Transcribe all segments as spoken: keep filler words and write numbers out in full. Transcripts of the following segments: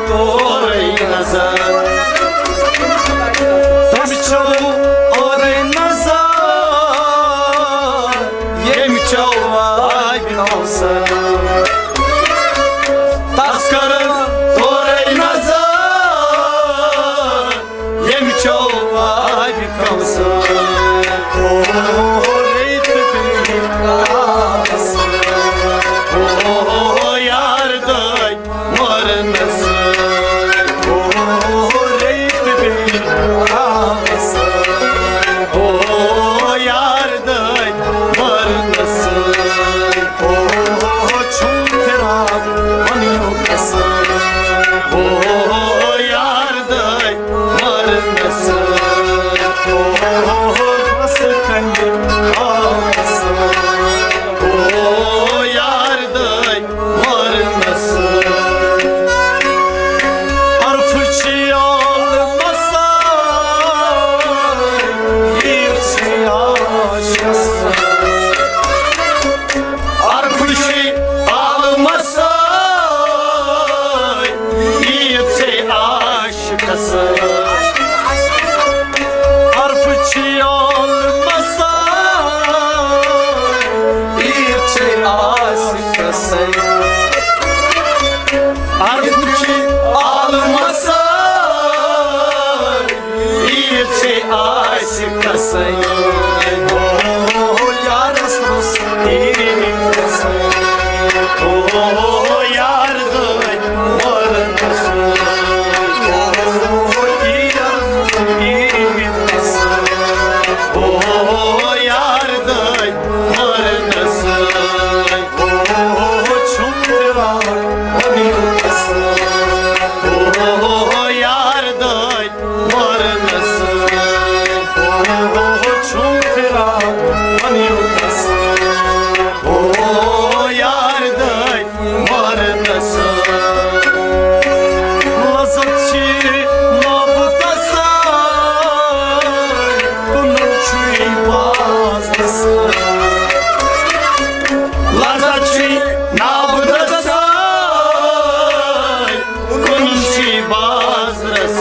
تورے نظر۔ تس کرو اورے نظر، ییٚمۍ چو آبِ کوثر۔ تس کرو تورے نظر، ییٚمۍ چو آبِ کوثر۔ او ریت بیٚیہِ کاس، او یار دٲدۍ مَرنَس۔ او ریت بیٚیہِ کاس، او یار دٲدۍ مَرنَس۔ او چھُم فراق وَنیُک اَسَر۔ او یار دٲدۍ مَرنَس۔ او بس کنہِ آس۔ او یار دٲدۍ مَرنَس۔ حرف چھِ عالمَس، یہِ چھِ عاشقَس۔ حرف چھِ عالمَس، یہِ چھِ عاشقَس۔ حرف چھِ عالمَس، یہِ چھِ عاشقَس۔ حرف چھِ عالمَس، یہِ چھِ عاشقَس۔ او یارَس روٚس عیٖد۔ او یار دٲدۍ مَرنَس۔ او یار عیٖد۔ او یار دٲدۍ مَرنَس۔ او چھُم فراق وَنیُک اَسَر۔ او یار دٲدۍ مَرنَس۔ او چھُم فراق وَنیُک اَسَر۔ او یار دٲدۍ مَرنَس۔ لذت چھِ محبتَس، کُنُے چھُے بازرَس۔ لذت چھِ محبتَس، کُنُے چھُے بازرَس۔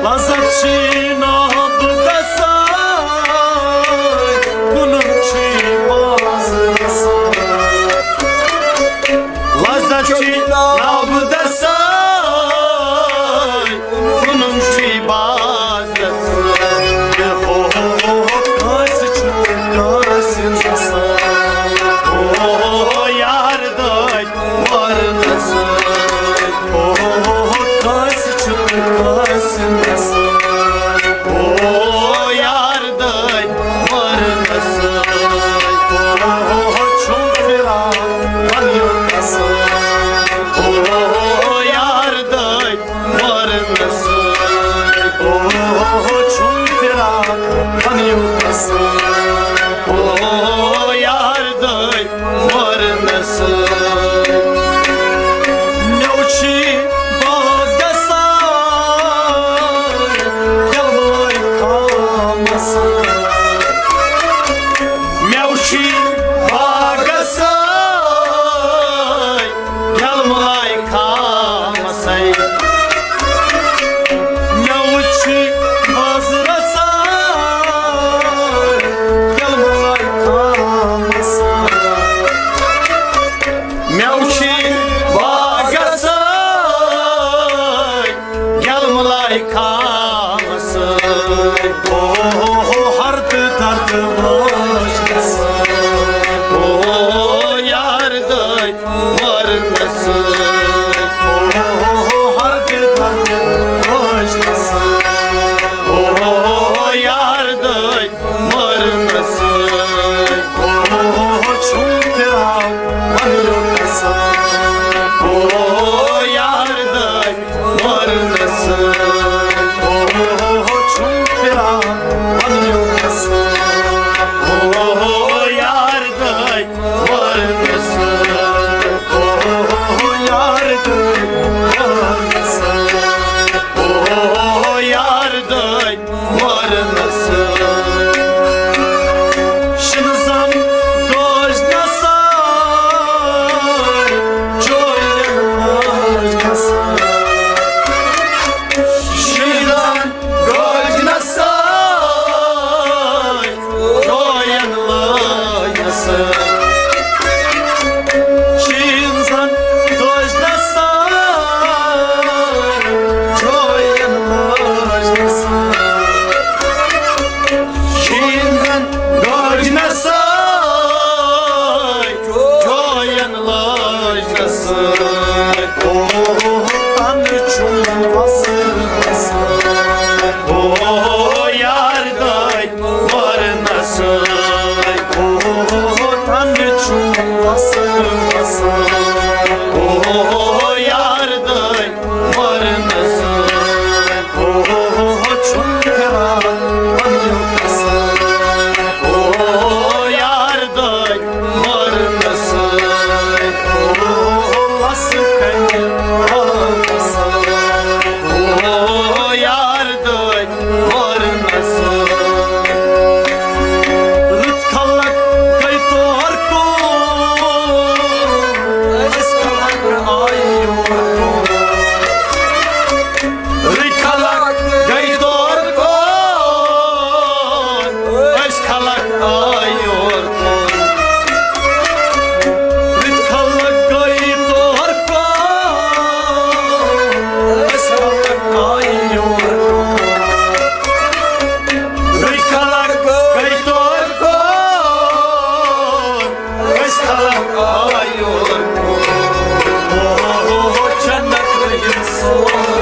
لذت چھِ محبتَس، کُنُے چھُے بازرَس۔ لذت چھِ محبتَس، کُنُے چھُے بازرَس۔ او کٲنٛسہِ چھُ کٲنٛسہِ نَسَر۔ او یار دٲدۍ مَرنَس۔ او کٲنٛسہِ چھُ کٲنٛسہِ نَسَر۔ او یار دٲدۍ مَرنَس۔ او چھُم فراق وَنیُک اَسَر۔ او یار دٲدۍ مَرنَس۔ او چھُم فراق وَنیُک اَسَر۔ او یار دٲدۍ مَرنَس۔ مےٚ وٕچھی باغَس کلمَے خامَس۔ مےٚ وٕچھی باغَس کلمَے خامَس۔ مےٚ وٕچھی بازرَس کلمَے خامَس۔ مےٚ وٕچھی باغَس کلمَے خامَس۔ او ہر تہٕ درد وٲج۔ او یار دٲدۍ مَرنَس۔ چھُم وصل وصل۔ او یار دٲدۍ مٲرنَس سۭتۍ۔ او تَمہِ چھُم وصل وصل۔ او یار دٲدۍ مٲرنَس سۭتۍ۔ او چھُم پھِران پنٛنیُک اصل۔ او یار دٲدۍ مٲرنَس سۭتۍ۔ او وَسہٕ کَنہِ وَسہٕ۔ او یار دٲدۍ مٲرنَس سۭتۍ۔ رٕتۍ خلق گٔے تور کُن۔ أسۍ خلق آے یور کُن۔ رٕتۍ خلق گٔے تور کُن۔ أسۍ خلق آے یور کُن۔ رٕتۍ خلق گٔے تور کُن۔ أسۍ خلق آے یور کُن۔ رٕتۍ خلق گٔے تور کُن۔ أسۍ خلق آے یور کُن۔ او، او، او، جنت رٔحیٖم سون۔